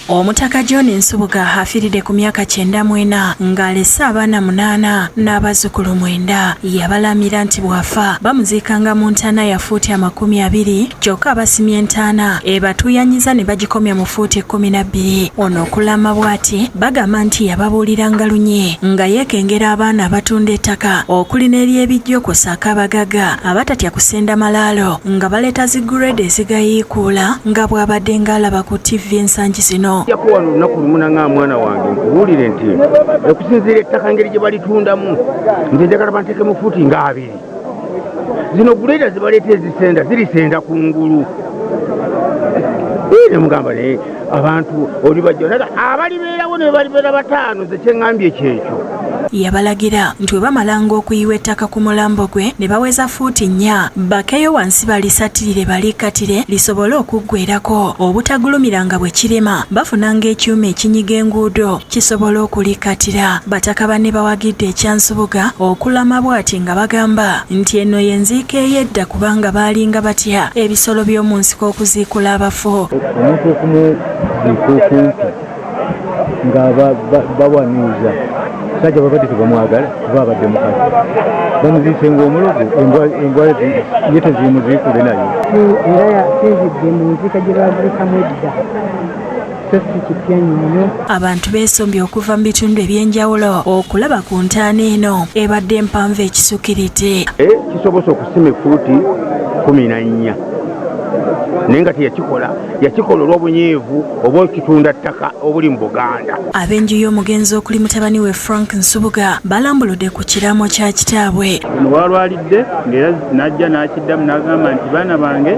Omutaka John Nsubuga afiiridde ku myaka 94 ng'alese abaana 8 n'abazzukulu 9. Yabalamira nti bw'afa bamuziikanga mu ntaana ya fuuti 20, kyokka abasimye entaana ebatuuyanyiza ne bagikomya mu fuuti 12. Ono okulama bw'ati bagamba nti yababuuliranga lunye nga yeekengera abaana abatunda ettaka okuli n'ery'ebijjo kw'ossaako abagagga abatatya kusenda malaalo nga baleeta zi ggureeda ezigayiikuula nga bw'abadde ng'alaba ku ttivvi ensangi zino. Yako wano olunaku lumu nanga mwana wange nkubuulire nti okusinziira ettaka engeri gye balitundamu, nze njagala banteekemu fuuti nga 20. Zino guleeda zibaleeta ezisenda zirisenda ku ngulu. Ne mugamba naye abantu olibajja naga abalibeerawo ne balibeera 5, nze kyeŋŋambye kyekyo. Yabalagira nti bwe bamalanga okuyiwa ettaka ku mulambo gwe ne baweza fuuti 4, bakeyo wansi balisatirire balikkatire lisobole okuggwerako obutagulumiranga bwe kirema, bafunanga ekyuma ekinyiga enguudo kisobola okulikkatira. Bataka banne bawagidde ekya Nsubuga okulama bw'ati nga bagamba nti eno y'enziika ey'edda kubanga baalinga batya ebisolo by'omu nsiko okuziikula abafu. Omuntu okumuziika okumpi nga bawanuuza sajja babadde tebamwagala kuba abadde mukazi, bamuziise ng'omulogo, embwa ye tezimuziikule nayo. Era yasinzidde mu nziika gye baziikamu edda, so si kipya nnyo. Abantu beesombye okuva mu bitundu eby'enjawulo okulaba ku ntaana eno ebadde empanvu ekisukiridde. Kisobose okusima efuuti 14, naye nga teyakikola, yakikola olw'obunyiivu oba okitunda ttaka obuli mu Buganda. Ab'enju y'omugenzi okuli mutabani we Frank Nsubuga balambuludde ku kiraamo kya kitaabwe. Ono walwalidde ng'era n'ajja n'akiddamu n'agamba nti baana bange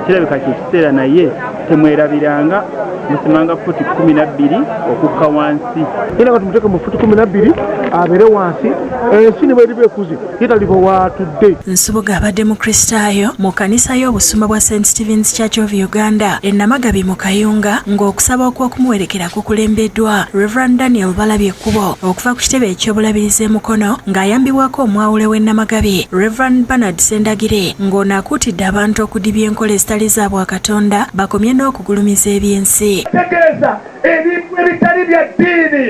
kirabika kye kiseera, naye temwerabiranga musimanga futi 12 okukka wansi. Era nga tumuteeke mu futi 12 abeere wansi, ensi ne bweriba ekuze ye taliba waatudde. Nsubuga abadde Mukristaayo mu kkanisa y'obusumba bwa St Stephen's Church of Uganda e Namagabi mu Kayunga, ng'okusaba okw'okumuwerekera kukulembeddwa Reverend Daniel Balabye Ekkubo okuva ku kitebe eky'obulabirizi e Mukono, ng'ayambibwako omwawule w'e Namagabi Reverend Bernard Sendagire, ng'ono akuutidde abantu okudibya enkola ezitali za bwakatonda bakomye n'okugulumiza ebyensi. Tegeeza ebintu ebitali bya ddiini,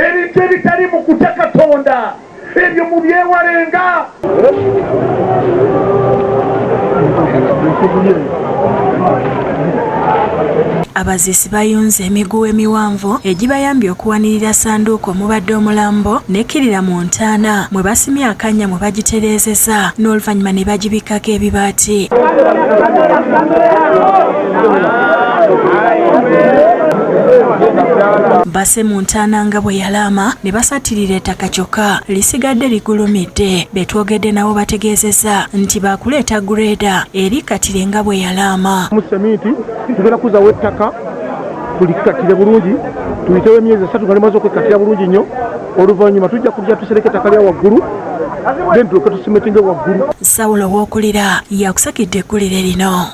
ebintu ebitali mu kutya Katonda, ebyo mubyewalenga. Abaziisi bayunze emiguwa emiwanvu egibayambye okuwanirira ssanduuko omubadde omulambo n'ekkirira mu ntaana mwe basimye akannya mwe bagitereezeza n'oluvannyuma ne bagibikkako ebibaati. Basse mu ntaana nga bwe yalaama ne basatirira ettaka kyokka lisigadde ligulumidde. Be twogedde nabo bategeezezza nti baakuleeta gureeda erikkatire nga bwe yalaama. Mu seminti tugenda kuzaawo ettaka tulikkatire bulungi, tuyitewo emyezi 3 nga limaze okwekkatira bulungi nnyo. Oluvannyuma tujja kujja tusereke ettaka lya waggulu, then tulyoke tusimetinge waggulu. Sawulo Wookulira yakusakidde eggulire lino.